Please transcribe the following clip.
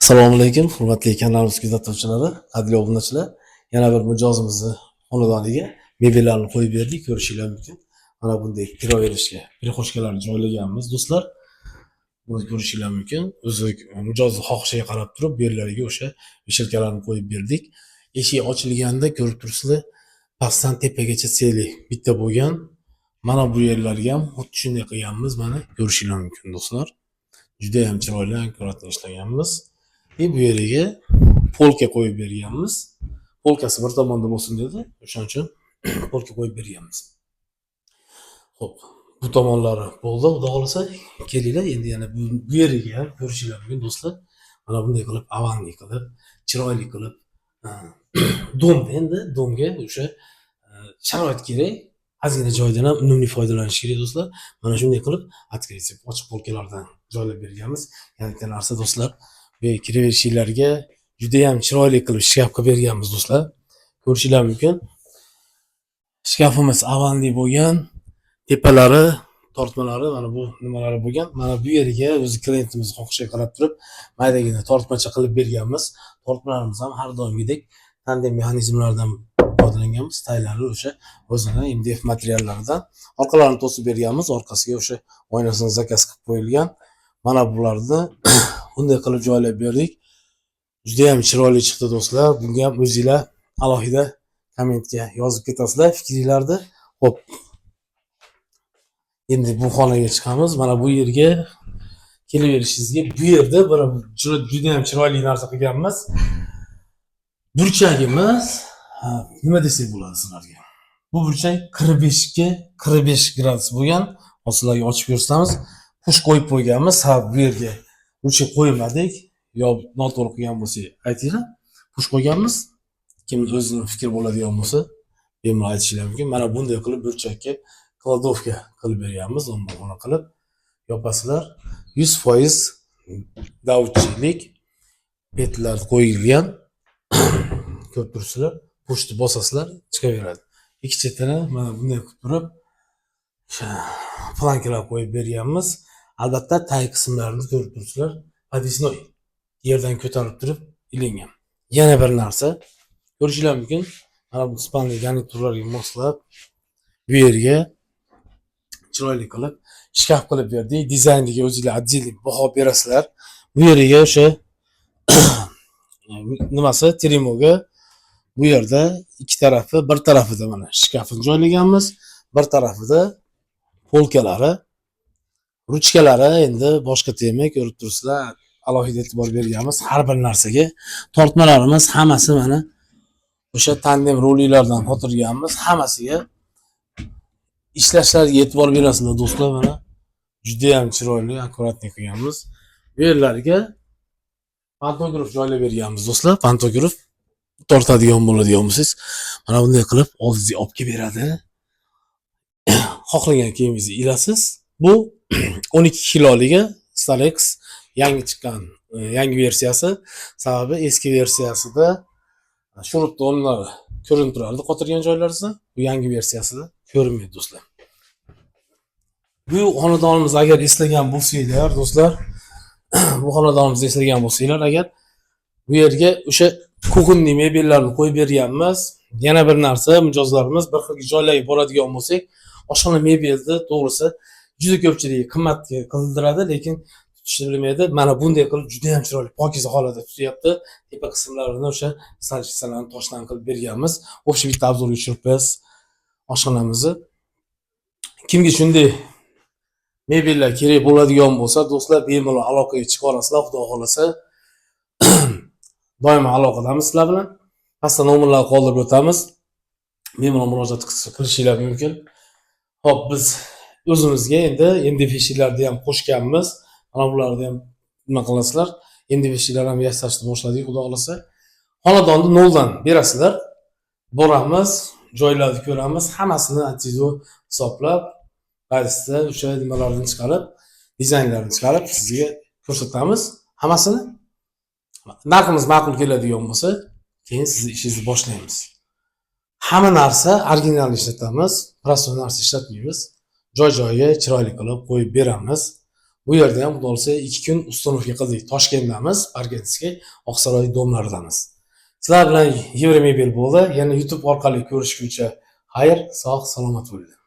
Assalomu alaykum, hurmatli kanalimiz kuzatuvchilari, qadrli obunachilar. Yana bir mijozimizni xonadoniga mebellarni qo'yib berdik, ko'rishinglar mumkin. Mana bunday kiraverishga прихожка larni joylaganmiz, do'stlar. Buni ko'rishinglar mumkin. O'zi mijozni xohishiga qarab turib, bu yerlarga o'sha вешалка larni qo'yib berdik. Eshik ochilganda ko'rib turibsizlar, pastdan tepagacha целый bitta bo'lgan. Mana bu yerlarga ham xuddi shunday qilganmiz, mana ko'rishinglar mumkin, do'stlar. Juda ham chiroyli, аккуратно ishlaganmiz. И bu yeriga полка qo'yib berganmiz. Полка si bir tomonda bo'lsin dedi. O'shaning uchun полка qo'yib berganmiz. Xo'p, bu tomonlari bo'ldi. Xudo xohlasa, kelinglar, endi yana bu yeriga ham ko'rishinglar mumkin, do'stlar. Mana bunday qilib, аванный qilib, chiroyli qilib, дом da, endi дом ga o'sha sharoit kerak. Ozgina joydan ham unumli foydalanish kerak, do'stlar. Mana shunday qilib, открытый ochiq полка lardan joylab berganmiz. Yana bitta narsa, do'stlar, bu yerga kiraverishinglarga judayam chiroyli qilib shkaf qilib berganmiz, do'stlar. Ko'rishinglar mumkin. Shkafimiz аванный bo'lgan, tepalari, tortmalari, mana bu nimalari bo'lgan. Mana bu yeriga o'zi klientimiz xohishiga qarab turib, maydagina tortmacha qilib berganmiz. Tortmalarimiz ham har doimgidek tandem mexanizmlaridan foydalanganmiz. Taylari o'sha o'zini MDF materiallaridan. Orqalarini to'sib berganmiz. Orqasiga o'sha oynasini заказ qilib qo'yilgan. Mana bularni bunday qilib joylab berdik. Juda ham chiroyli chiqdi, do'stlar. Bunga ham o'zinglar alohida kommentga yozib ketasizlar fikringlarni. Xo'p. Endi bu xonaga chiqamiz. Mana bu yerga kelaverishingizga bu yerda bir juda ham chiroyli narsa qilganmiz. Burchagimiz, ha, nima desak bo'ladi sizlarga? Bu burchak 45 ga 45 gradus bo'lgan. Hozir sizlarga ochib ko'rsatamiz. Пуш qo'yib qo'yganmiz. Ha, bu yerga ручник qo'ymadik. Yo noto'g'ri qilgan bo'lsak, aytinglar. Пуш qo'yganmiz. Kim o'zini fikri bo'ladigan bo'lsa, bemalol aytishinglar mumkin. Mana bunday qilib burchakka кладовка qilib berganmiz, omborxona qilib. Yopasizlar. 100% davchilik petlar qo'yilgan. Ko'rib turibsizlar. Пуш ni bosasizlar, chiqaveradi. Ikki chetini mana bunday qilib turib, o'sha планка lar qo'yib berganmiz. Albatta, tag qismlarini ko'rib turibsizlar. Подвесной yerdan ko'tarib turib ilingan. Yana bir narsa ko'rishinglar mumkin. Mana bu спальный garniturlarga moslab bu yerga chiroyli qilib shkaf qilib berdik. Dizayniga o'zinglar отдельный baho berasizlar. Bu yeriga o'sha nimasi трюмо ga bu yerda ikki tarafi, bir tarafida mana shkafini joylaganmiz, bir tarafida полка lari, ruchkalari endi boshqa тема, ko'rib turibsizlar, alohida e'tibor berganmiz har bir narsaga. Tortmalarimiz hammasi mana o'sha tandem roliklardan qotirganmiz hammasiga. Ishlashlariga e'tibor berasizlar, do'stlar, mana judayam chiroyli, аккуратный qilganmiz. Bu yerlarga pantograf joylab berganmiz, do'stlar. Pantograf tortadigan bo'ladigan bo'lsangiz, mana bunday qilib oldingizga olib kelib beradi. Xohlagan kiyimingizni ilasiz. Bu 12 kiloligi Starex yangi chiqqan, yangi versiyasi. Sababi eski versiyasida shurupni o'rnlari ko'rinib turardi qotirgan joylarida. Bu yangi versiyasida ko'rinmaydi, do'stlar. Bu xonadonimiz agar eslagan bo'lsanglar, do'stlar, bu xonadonimizni eslagan bo'lsanglar agar, bu yerga o'sha кухонный mebellarni qo'yib berganmiz. Yana bir narsa, mijozlarimiz bir xil joylarga boradigan bo'lsak, oshxona mebelni to'g'risi juda ko'pchilik qimmatga qildiradi, lekin tutishni bilmaydi. Mana bunday qilib juda ham chiroyli, pokiza holatda tutyapti. Tepa qismlarini o'sha столешница larni toshdan qilib berganmiz. Общий bitta обзор ga tushirib qo'yasiz oshxonamizni. Kimga shunday mebellar kerak bo'ladigan bo'lsa, do'stlar, bemalol aloqaga chiqa olasizlar, xudo xohlasa. Doimo aloqadamiz sizlar bilan. Pastda nomerlarni qoldirib o'tamiz. Bemalol murojaat qilishinglar mumkin. Xo'p, biz o'zimizga endi MDF eshiklarni ham qo'shganmiz. Mana bularni ham nima qilasizlar? MDF eshiklar ham yasashni boshladik, xudo xohlasa. Xonadonni noldan berasizlar. Boramiz, joylarni ko'ramiz, hammasini отсюда hisoblab, qaysida o'sha nimalarni chiqarib, dizaynlarni chiqarib sizga ko'rsatamiz hammasini. Narximiz ma'qul keladigan bo'lsa, keyin sizni ishingizni boshlaymiz. Hamma narsa original ishlatamiz, простой narsa ishlatmaymiz. Joy-joyiga chiroyli qilib qo'yib beramiz. Bu yerda ham, xudo xohlasa, 2 kun установка qildik. Toshkentdamiz, Parkentskiy, Oqsaroy domlaridamiz. Sizlar bilan Yevromebel bo'ldi. Yana YouTube orqali ko'rishguncha xayr, sog' salomat bo'linglar.